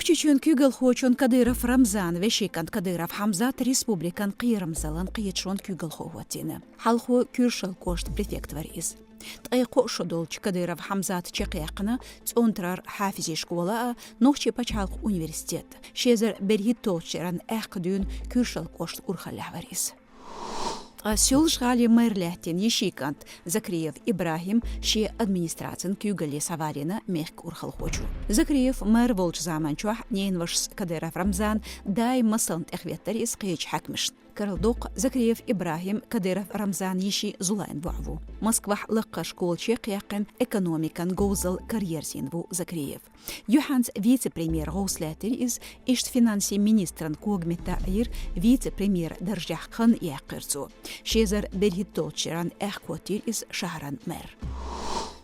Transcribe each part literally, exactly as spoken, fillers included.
Чечен куьйгалхочун Кадыров Рамзана вешин кӀант Кадыров Хьамзат республикан кхерамзаллан кхеташонан куьйгалхо хӀоттийна. Хьалхо Куьршалла кӀоштан префект вар иза. Ткъе кхо шо долчу Кадыров Хьамзата чекхъяьккхина цӀонтаран хьафизийн школа а, Нохчийн пачхьалкхан университет а. Ши эзар берхӀитталгӀачу шеран аьхка дуьйна Куьршалла кӀоштан урхаллехь вар иза. Ткъа Соьлжа-ГӀалин мэр лаьттина йишин кӀант Закриев ИбрахӀим шен администрацин куьйгалле схьавалийна мехкан урхалхочо. Закриев мэр волчу заманчохь ненавашас Кадыров Рамзана даим масална тӀехветтар иза кхечу хьаькамашна. Карладоккху, Закриев ИбрахӀим Кадыров Рамзанан йишин Зулайн воӀ ву. Москвахь лаккхара школа чекхъяьккхина, экономикан говзалла караерзийна ву Закриев. Юьхьанца вице-премьеран гӀовс лаьттира иза, иштта финансийн министран когаметта Ӏийра вице-премьеран даржехь хан яьккхира цо. Ши эзар берхӀитталгӀачу шеран аьхка хӀоттийра иза шахьаран мэр.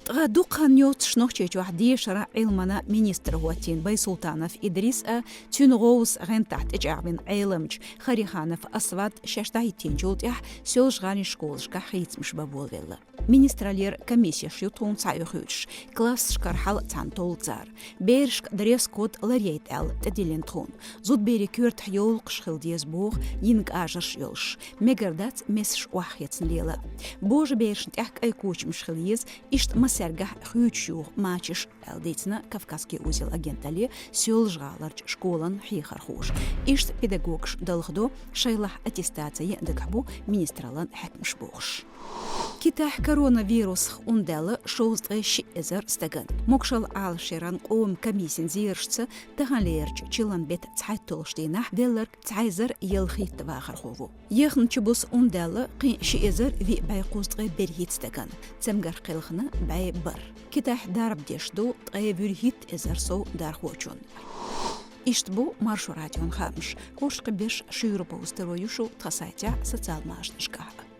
Ткъа дукха хан йоццуш Нохчийчохь дешаран, Ӏилманан министр хӀоттийна Байсултанов Идрис а, цуьнан гӀовс гӀентахь тӀечӀагӀвина Ӏеламча Хариханов Асвад шаьш дӀахӀиттийначул тӀаьхьа Соьлжа-ГӀалин школашкахь хийцамаш бан болавелла. Министраллера комиссеш ю тхуна схьаоьхуьйтуш, классашкара хьала цхьаьна толлу цара. Берашка дресс-код ларъяйта аьлла тӀедиллина тхуна. Зудберийн коьртахь йовлакхаш хила деза боху йина кӀажарш йолуш. Мегар дац месаш охьахецна лела. Божаберашна тӀехь кӀайн кучамаш хила еза, иштта массаьргахь хуьйцуш юха мачаш, аьлла дийцина «Кавказский узел» агенталле Соьлжа-ГӀаларчу школан хьехархоша. Иштта педагогаш далхадо, шайлахь аттестаци ян дагахь бу министраллан хьаькамаш бохуш. Китайхь коронавирусах ӀундӀаьлла шовзткъе шиъ эзар стагана. Могашалла Ӏалашъяран къоман комиссин зерашца, таханлерчу чиллан беттан цхьайтталгӀачу дийнахь велларг цхьа эзар ялхитта вахархо ву. Яханчу буса ӀундӀаьлла кхин ши эзар виъ бӀе кхузткъе берхӀитта стагана, цамгарх кхелхина бӀе бархӀ. Китайхь дарба деш ду ткъе вуьрхӀитта эзар сов дархочунна. Иштта бу Маршо радион хаамаш. Кхушкхи беш шуьйра бовза таро ю шу тхан сайтехь, социал машанашкахь.